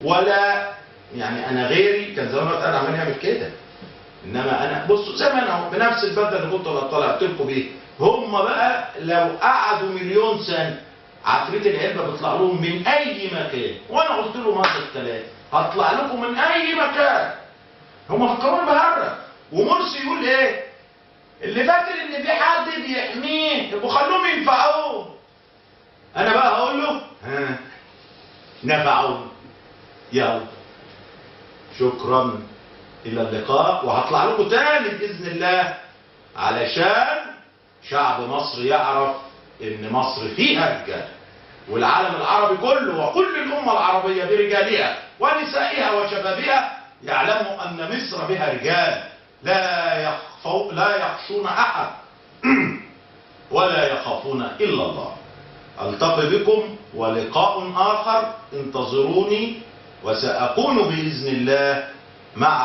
ولا يعني انا غيري كان زمان انا عمال يعمل كده، انما انا بصوا زي ما انا اهو بنفس البدلة اللي كنت انا طلعت لكم بيها. هم بقى لو قعدوا مليون سنة عفريت العلبة بيطلع لهم من اي مكان، وانا قلت لهم هذا الكلام، هطلع لكم من اي مكان. هم فكروني بهرج. ومرسي يقول ايه؟ اللي فاكر ان في حد بيحميه يبقوا خلوهم ينفعوه. انا بقى هقول له ها نفعوه، يلا شكرا، الى اللقاء، وهطلع لكم تاني باذن الله علشان شعب مصر يعرف ان مصر فيها رجال، والعالم العربي كله وكل الامة العربية برجالها ونسائها وشبابها يعلموا ان مصر بها رجال لا يخشون احد ولا يخافون الا الله. التقي بكم ولقاء اخر، انتظروني وساكون باذن الله مع